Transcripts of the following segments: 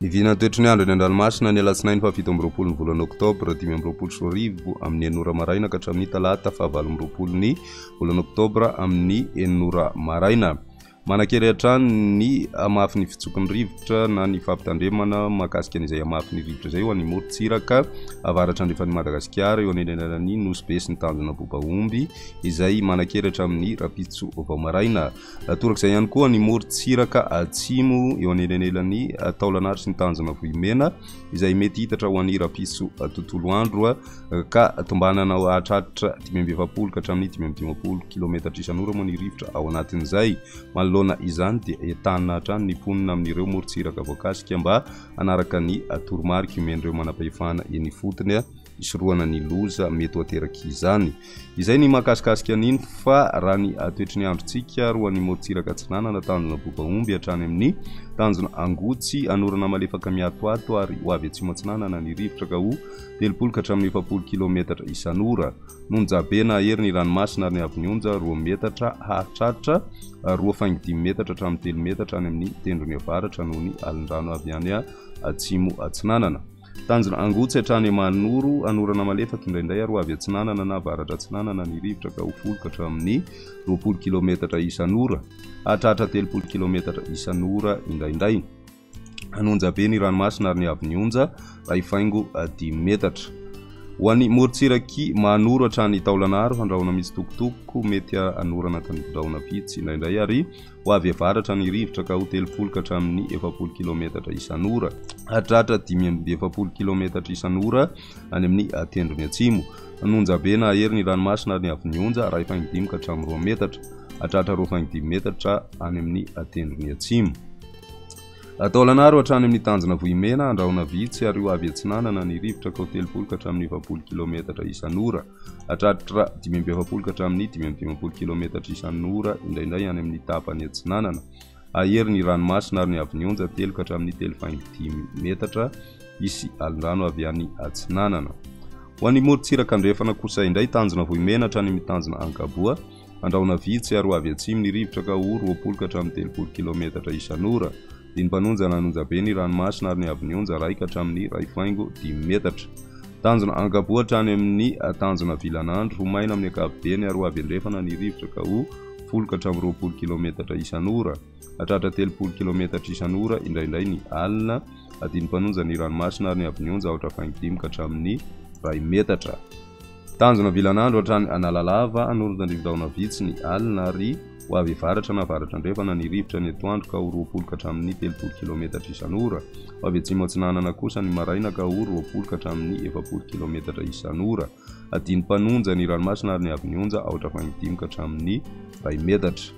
Ny vinan'ny toetry ny andro eny an-dranomasina ny alatsinainy faha 27 ny volana oktobra 2025 amin'ny 6 ora maraina ka hatramin'ny talata faha 28 ny volana oktobra amin'ny 6 ora maraina. Manan-kery hatrany ny hamafin'ny fitsoky ny rivotra na ny fampitandremana mahakasika an'izay hamafin'ny rivotra izay ho an'ny morontsiraka avaratra andrefan'i Madagasikara eo anelanelan'ny Nosy Be sy ny tanjona Bobaomby izay manan-kery hatramin'ny rahampitso vao maraina. Torak'izay ihany koa ny morontsiraka atsimo eo anelanelan'ny Taolagnaro sy ny tanjona Vohimena izay mety hitatra ho an'ny rahampitso tontolo andro ka tombanana hahatratra 45 ka hatramin'ny 55 kilometatra isan'ora moa ny rivotra ao anatin'izay. Manoloana izany dia entanina hatrany ny mponina amin'ireo morontsiraka voakasika mba hanaraka ny toromarika omen'ireo manam-pahefana eny ifotony. hisorohana ny loza mety ho aterak'izany. Izay ny mahakasikasika an'iny fa raha ny toetry ny androntsika ary ho an'ny morontsiraka atsinanana tanjona Bobaomby hatrany amin'ny tanjona Angotsy anorana malefaka miatoato ary ho avy atsimo atsinanana ny rivotra ka ho 30 ka hatramin'ny 40 kilometatra isan'ora. Nonjabe na hery ny ranomasina ary ny haavon'ny onja 2 metatra hahatratra 2 faingo 5 metatra hatramin'ny 3 metatra any amin'ny tendrony avaratra noho ny alin-drano avy any atsimo atsinanana. Tanjona Angotsy hatrany Mahanoro, anorana malefaka indraindray ary ho avy atsinanana na avaratra atsinanana ny rivotra ka ho 10 ka hatramin'ny 20 kilometatra isan'ora, hahatratra 30 kilometatra isan'ora indraindray. Hanonja be ny ranomasina ary ny haavon'ny onja iray faingo dimy metatra. Ho an'ny morontsirak'i Mahanoro hatrany Taolagnaro, andrahona mitsitokotoko, mety hanorana tandrifin-drahona vitsy indraindray ary Ho avy avaratra ny rivotra ka ho 30 ka hatramin'ny 40 kilometatra isan'ora. Hahatratra 45 kilometatra isan'ora any amin'ny tendrony atsimo. An'Onjabe na hery ny ranomasina ary ny haavon'ny onja, 1.5 ka hatramin'ny 2 metatra. Hahatratra 2.5 metatra any amin'ny tendrony atsimo. Taolagnaro hatrany amin'ny tanjona Vohimena, Andrahona vitsy ary ho avy atsinanana ny rivotra ka ho 30 ka hatramin'ny 40 kilometatra isan'ora. Hatratra 45 ka hatramin'ny 55 kilometatra isan'ora indraindray any amin'ny tapany atsinanana. Hahery ny ranomasina ary ny haavon'ny onja 3 ka hatramin'ny 3.5 metatra. Hisy alin-drano avy any atsinanana. Ho an'ny morontsiraka andrefana kosa indray, tanjona Vohimena hatrany amin'ny tanjona Ankaboa. Andrahona vitsy ary ho avy atsimo ny rivotra ka ho 20 ka hatramin'ny 30 kilometatra isan'ora. Dinim-panonja na an'onjabe ny ranomasina ary ny haavon'ny onja iray ka hatramin'ny iray faingo dimy metatra. Tanjona Ankaboa hatrany amin'ny tanjona Vilanandro, ho maina amin'ny ankapobeny ary ho avy andrefana ny rivotra ka ho 10 ka hatramin'ny 20 kilometatra isan'ora. Hatratra 30 kilometatra isan'ora indraindray ny alina. Adinim-panonja ny ranomasina ary ny haavon'ny onja aotra faingo dimy ka hatramin'ny iray metatra. Tanjona Vilanandro hatrany Analalava, Anorontandrivo-drahona vitsy ny alina ary ho avy avaratra na avaratra andrefana ny rivotra ny atoandro ka ho 20 ka hatramin'ny 30 kilometatra isan'ora. Ho avy atsimo atsinanana kosa ny maraina ka ho 20 ka hatramin'ny 40 kilometatra isan'ora. Adino-mpanonja ny ranomasina ary ny haavon'ny onja aotra faingo dimy ka hatramin'ny iray metatra.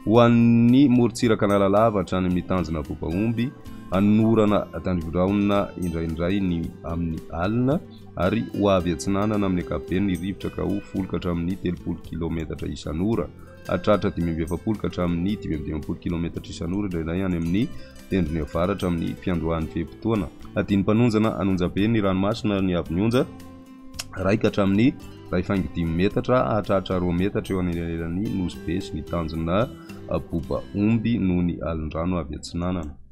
Ho an'ny morontsiraka Analalava hatrany amin'ny tanjona Bobaomby, hanorana tandrivo-drahona indraindray ny amin'ny alina. ary ho avy atsinanana amin'ny ankapobeny ny rivotra ka ho 10 ka hatramin'ny 30 kilaometatra isan'ora, hahatratra 45 ka hatramin'ny 55 kilaometatra isan'ora indraindray any amin'ny tendrony avaratra amin'ny fiandohan'ny fe-potoana. Adin'ny-mpanonjana an'Onjabe ny ranomasina ny haavon'ny onja, iray ka hatramin'ny iray faingo dimy metatra, hahatratra roa metatra eo anelanelan'ny Nosy Be sy ny tanjona Boba Omby noho ny alin-drano avy atsinanana.